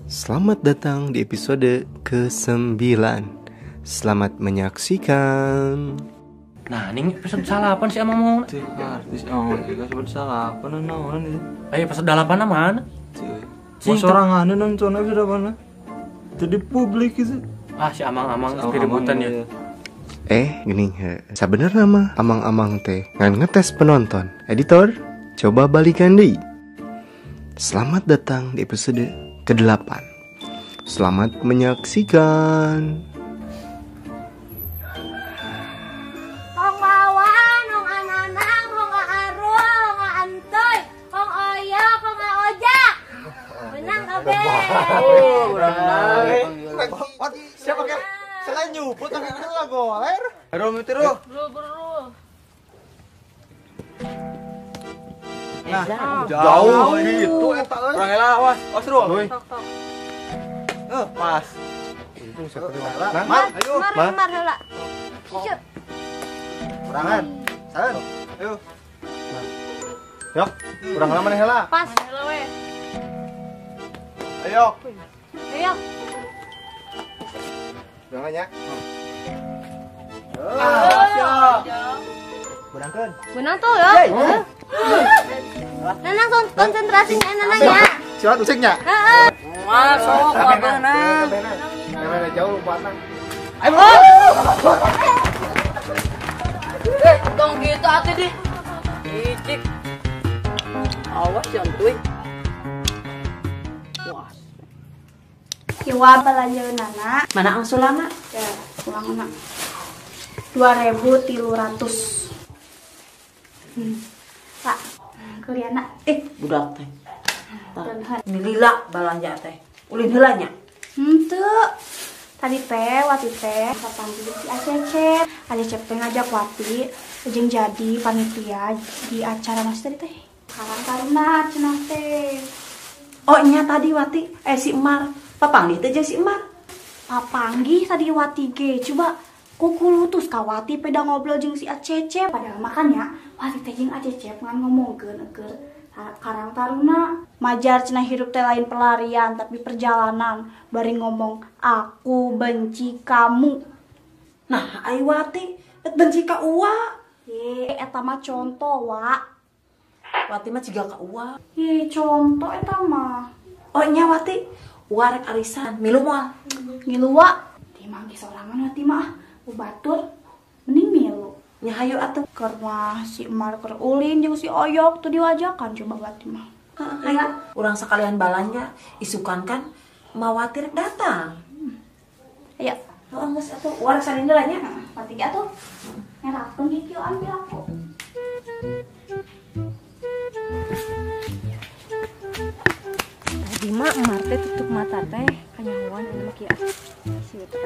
Selamat datang di episode ke-9. Selamat menyaksikan. Nah, ini episode 8 sih emang mau. Artis emang juga episode 8 naon itu. Ayo episode 8 mana? Mau sorangan nonton episode 8. Jadi publik itu. Ah, si amang-amang keributan ya. Gini, sabenerna mah amang-amang teh ngan ngetes penonton. Editor, coba balikan deui. Selamat datang di episode ke-8. Selamat menyaksikan. Hong Wawan, Hong Ananang, Hong Arul, Hong Antoy, Hong Oyok, Hong Ojak. Menang kabeh. Siapa kan? Selain nyuput kan lah goler. Aduh, tiru. Bro. Nah, jauh gitu eta euy. Urang heula awas, awas ru. Tok. Pas. Untung saya terima. Mar, ayo. Mar heula. Yuk. Urangan. Saen. Ayo. Yok, urang heula maneh heula. Pas. Heula we. Ayo. Ayo. Urangan nya. Ah, siap. Berangkeun. Benang tuh ya. Nanang konsentrasinya Nanang ya. Siapa usiknya? Heeh. Masuk beunang. Beunang jauh lompatna. Ayo. Tong gitu atuh di. Icik. Awas jantuy. Wah. Kiwa balanjeunana. Mana angsulana? Ya, ulangna. 2.300. Pak, kuliana. Budak teh. Milila balanja teh. Ulin heula nya. Henteu. Tadi teh Wati teh kapanggih si Acecep. Acecep teh ngajak Wati jeung jadi panitia di acara mas tadi teh. Karang Taruna cenah teh. Oh nya tadi Wati si Emar. Papanggih teh jeung si Emar. Papanggih tadi Wati ge. Coba kukulutus ka Wati peda ngobrol jeung si Acecep. Padahal makannya Wati teh jeung Acecep ngan ngomongkeun keur Karang Taruna. Majar cenah hirup teh lain pelarian tapi perjalanan. Bari ngomong aku benci kamu. Nah, ai Wati benci ka uwa. Ye, eta mah contoh, Wak. Wati mah jiga ka uwa. Ye, contoh eta mah. Oh nya Wati, uwa rek arisan, milu moal. Milu, Wak. Timang ge sorangan Wati mah. Batur mending milu. Nya hayu atuh. Keur mah si Emar keur ulin jeung si Oyok tuh diwajakan coba Wati mah. Heeh, hayu. Urang sekalian balanja, isukan kan Ma Wati rek datang. Ayo. Heeh, geus atuh. Urang salin heula nya. Wati ge atuh. Ngerakeun ge kieu ambil aku. Tadi mah Emar teh tutup mata teh kanyahoan anu mah kieu. Si teh.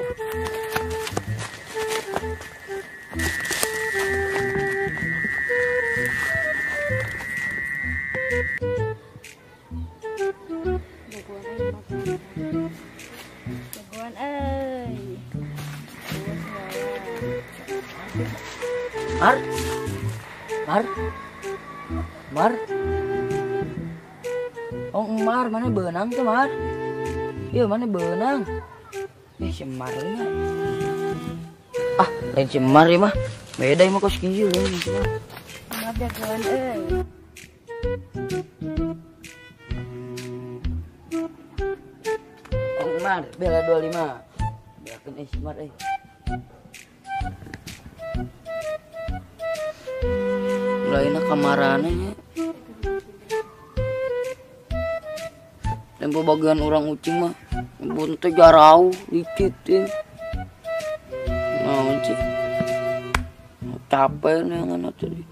Jagoan euy. Mar. Mar. Mar. Oh, Mar, mana beunang tuh, Mar? Ieu mana beunang? Si Mar nya. Ah, lain si Mar ieu mah. Beda ieu mah kos kieu lain si Mar. Mar jagoan euy. Oh, Mar, bela 25. Beakeun si Mar euy. Lainna kamarana nya. Tempo bagian orang ucing mah bunte jarau licik teh. Naon sih? Capek neangan atuh di.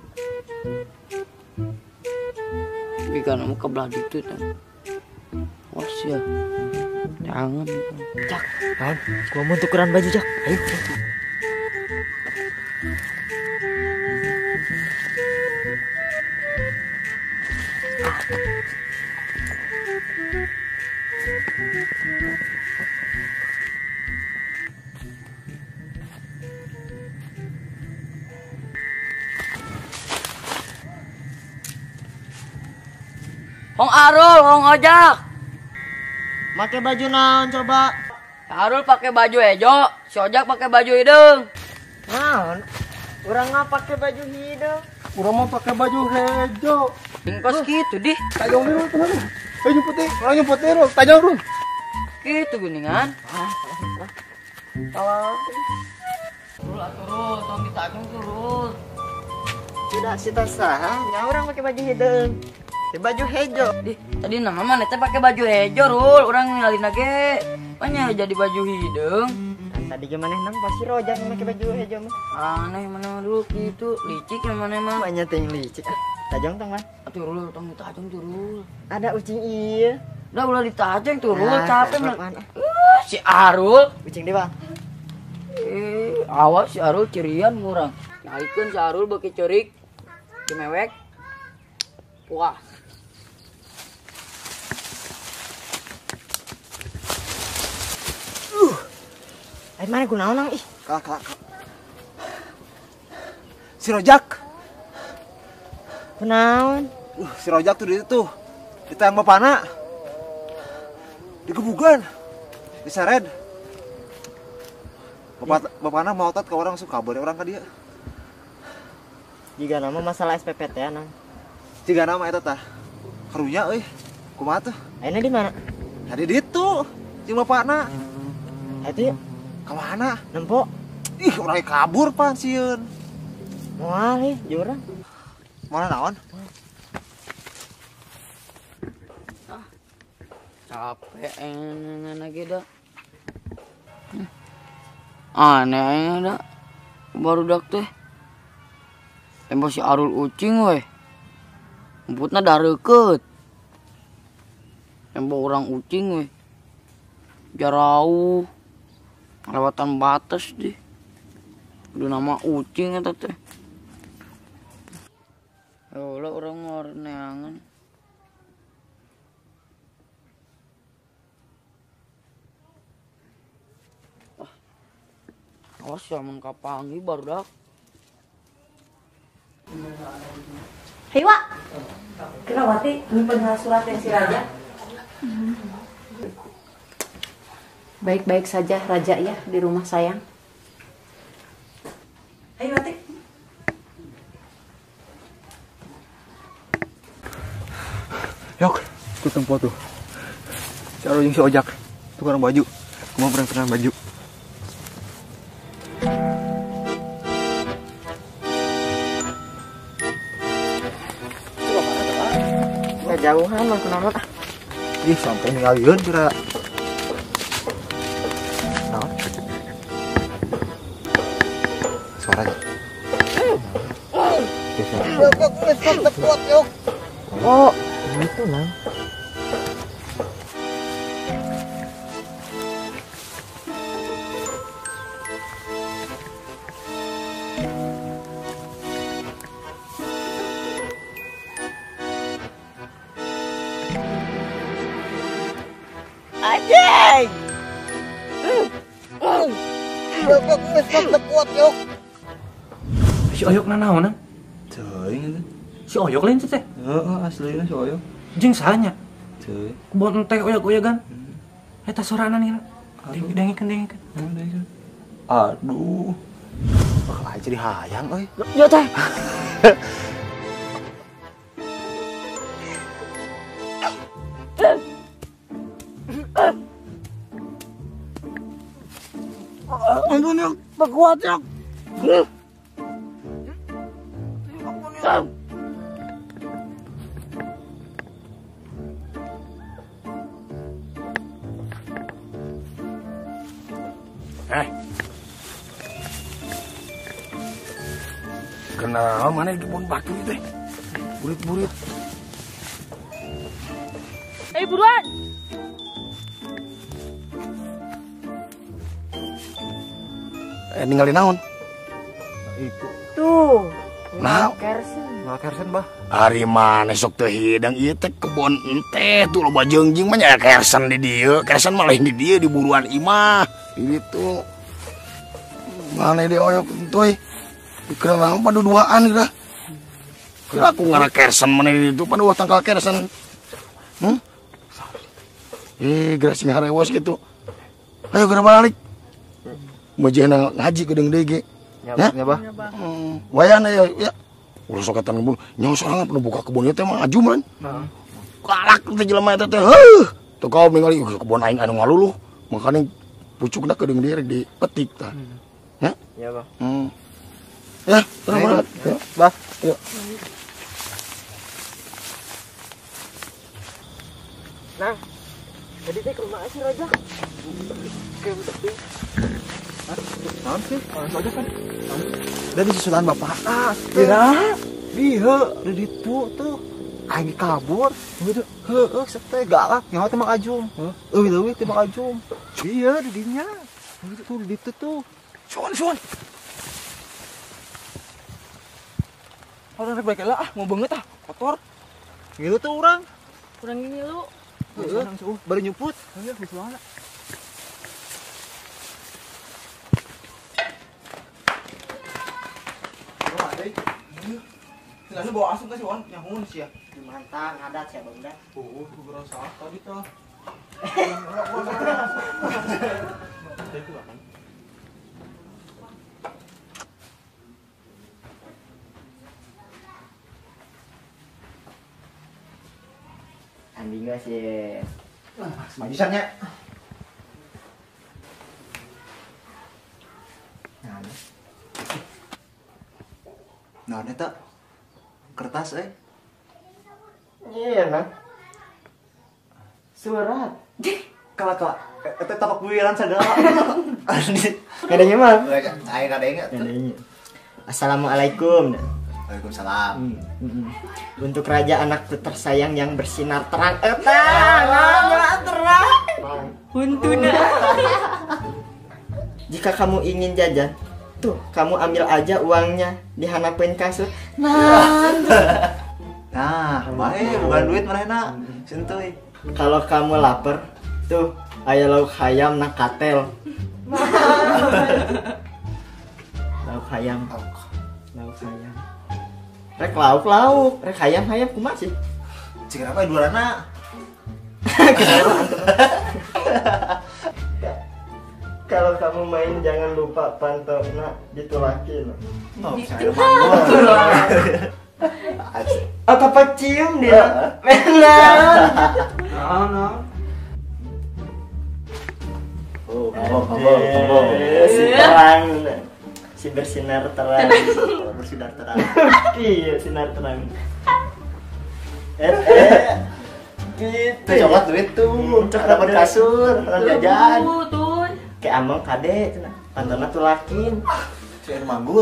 Ikan mah kebelah ditu teh. Was ya. Jangan. Cak, naon? Gua mau tukeran baju, Cak. Ayo. Hong Arul, Hong Ojak. Make baju naon coba? Arul pakai baju hejo, si Ojak pakai baju hidung. Naon? Urang mah pakai baju hidung. Urang mah pakai baju hejo. Bingkos gitu dih. Tajong dulu tuh. Eh nyumput deh, urang nyumput deh, tajong dulu. Gitu geningan. Salah. Rul atuh Rul, tong ditajong tuh Rul. Tidak si saha, nya urang pakai baju hidung. Di baju hejo. Dih, tadi nama mana teh pakai baju hejo Rul, urang ngalina ge. Banyak jadi baju hidung. Kan tadi gimana nang pasti Rojak pakai baju hejo mah. Aneh mana dulu gitu, licik yang mana mah. Banyak ting licik. Tajong tong mah. Atuh Rul, tong ditajong tuh Rul. Ada ucing iya. Udah ulah ditajong tuh Rul, capek mah. Si Arul. Ucing deh, Bang. Awas si Arul cirian ngurang. Nyalikeun si Arul beuki ceurik. Cimewek. Wah. Ayo mana kunaon nang ih. Kalah kalah. Si Rojak. Kunaon? Si Rojak tuh di itu. Di tayang bapana. Digebugan. Diseret. Bapana mau tot ke orang suka kabur orang ke dia. Jika nama masalah SPPT ya nang. Jika nama eta tah. Karunya euy. Kumaha tuh? Ayeuna di mana? Tadi di itu. Jeung bapana. Itu yuk. Kemana? Nempo. Ih, orangnya kabur pan sieun. Moal ih, jurang. Mana naon? Ah, capek engan lagi dah. Aneh dah. Baru dak teh. Tempo si Arul ucing weh. Emputna dareukeut. Tempo orang ucing weh. Jarauh. Lewatan batas deh. Udah nama ucing eta teh. Ya Allah orang ngorneangan. Ah. Awas ya mun kapanggih barudak. Hei Wak. Kenawati nyimpen surat yang si Raja. Baik-baik saja Raja ya di rumah sayang. Ayo Wati. Yok, tuh tempo tuh. Si Arul jeung si Ojak tukaran baju. Kumaha pernah baju. Kejauhan mah kunaon ah. Ih, sampai ningalieun kira. Naon? Suaranya. Oh, itu nang. Anjing. Si Oyok nanaonan? Teuing eta. Si Oyok lain teh? Heeh, aslina si Oyok. Jeung sahanya? Teuing. Kebon teh oyog-oyogan. Eta sorana nih. Dengikeun, dengikeun. Aduh. Bakal aja jadi hayang euy. Yo teh. Ampun yok, kuat yok. Kenal mana di kebun batu itu? Burit-burit. Eh buruan. Ninggalin naon? Itu. Tuh. Nah, kersen. Nah, kersen, Bah. Ari maneh sok teu hidang ieu teh kebon enteh tuh loba jeungjing mah nya kersen di dieu. Kersen mah lain di dieu di buruan imah. Gitu. Maneh di oyok entoy. Dikira naon paduduaan geura. Kira aku ngara kersen maneh di ditu paduh tangkal kersen. Geura sing harewos kitu. Ayo geura balik. Mejehna ngaji kedeung deui ge. Ya, Bah. Wayana ya, ya. Ulah sok eta ngebun. Nyaho sorangan nu buka kebun ieu teh mah aju meureun. Galak teh jelema eta teh. Heuh. Teu kaum ningali kebun aing anu ngaluluh. Makane pucukna kedeung deui rek dipetik tah. Ya? Ya, Bah. Ya, tenang banget. Ya, Bah. Ya. Nah, tadi teh ke rumah si Raja. Oke, bentar deh. Naon sih? Orang aja kan. Dan disusulan bapak. Ah, kira bihe di ditu tuh. Aing kabur. Gitu. Heueuh, teh galak nyawa teh Mang Ajum. Eueuh leuwih teh Mang Ajum. Iya di dinya. Gitu tuh di ditu tuh. Suan, suan. Orang rek balik lah, ah, mau banget ah, kotor. Gitu tuh orang. Kurang ini lu. Heeh, baru nyumput. Heeh, geus mana? Lalu bawa asup ke si Wan, nyahun sih ya. Mantap, ngadat sih Bang dah. Oh, beberapa saat tadi tuh. Anjing gak sih. Maju sannya. Nah, eta kertas Iya, nah. Surat. Kala-kala eta tapak buiran sagala. Kadangnya mah. Aing kadangnya. Assalamualaikum. Waalaikumsalam. Untuk raja anakku tersayang yang bersinar terang. Eta, terang. Huntuna. Jika kamu ingin jajan, tuh kamu ambil aja uangnya dihanapeun kasur. Nah, nah, bae bukan duit manehna. Sentuy. Kalau kamu lapar, tuh aya lauk hayam na katel. Lauk hayam. Lauk hayam. Rek lauk lauk, rek hayam hayam kumaha sih? Cik apa duarana? Kalau kamu main jangan lupa pantona ditulakin. Oh, saya manggul. Atau apa cium dia? Menang. Nah, Oh, kembang. Si terang, si bersinar terang. Bersinar terang. Iya, sinar terang. Gitu. Coklat duit tuh, coklat kasur, orang jajan. Kayak amang kade, pantona tulakin. Si air manggul.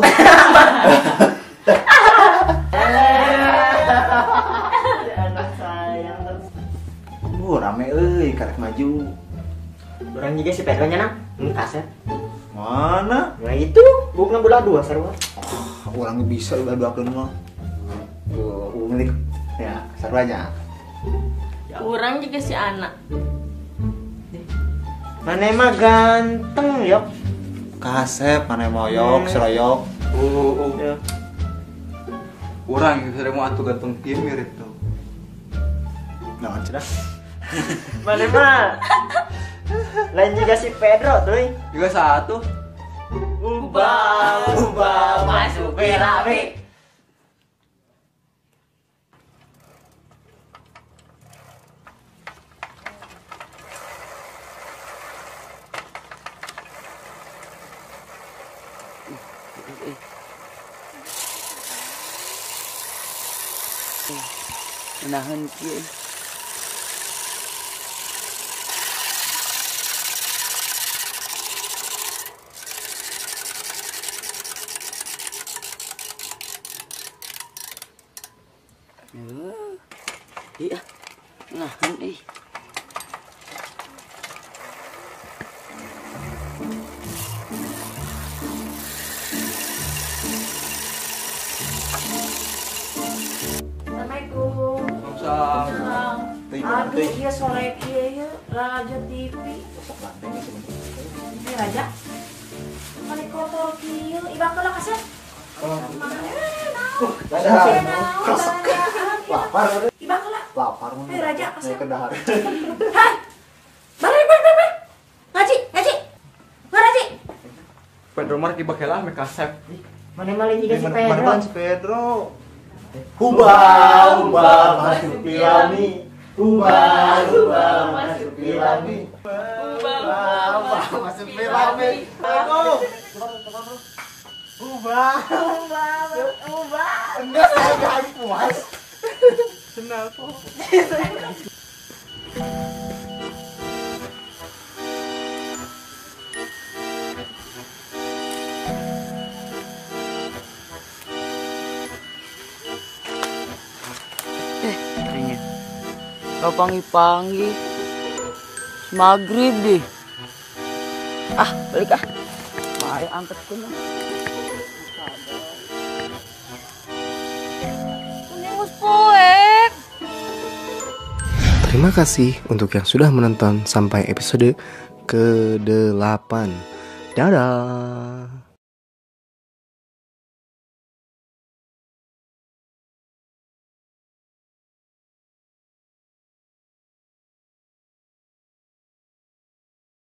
Anak sayang terus. Rame euy, karek maju. Orang juga si Pedro nya nang, kaset. Mana? Nah itu, bukan bola dua sarua. Oh, orang bisa bola dua keun mah. Milik ya, saruanya. Orang juga si anak. Mana mah ganteng yok. Kasep mana mau yok, seroyok. Orang yang sering mau atuh ganteng kieu mirip tuh. Nah, cerah. Mana mah? Lain juga si Pedro tuh. Juga satu. Ubah, ubah masuk berabe. Nahan kieu. Iya, nahan ih. Assalamualaikum. Waalaikumsalam. Aduh, iya sore kieu ya, Raja TV. Ini Raja. Mani kotor kieu, ibak heula kasep. Lapar. Ibak heula. Lapar mun. Eh Raja kasep. Ke dahar. Hah. Pedro mah rek dibakela meh kasep. Mana malah juga si Pedro. Mana si Pedro. Huba huba masuk pilami. Huba huba masuk pilami. Huba huba masuk pilami. Huba huba huba. Enggak, saya enggak puas. Senang kok. Kau panggil-panggil maghrib deh. Ah, balik ah. Mari angkat kuno. Terima kasih untuk yang sudah menonton sampai episode ke-8. Dadah.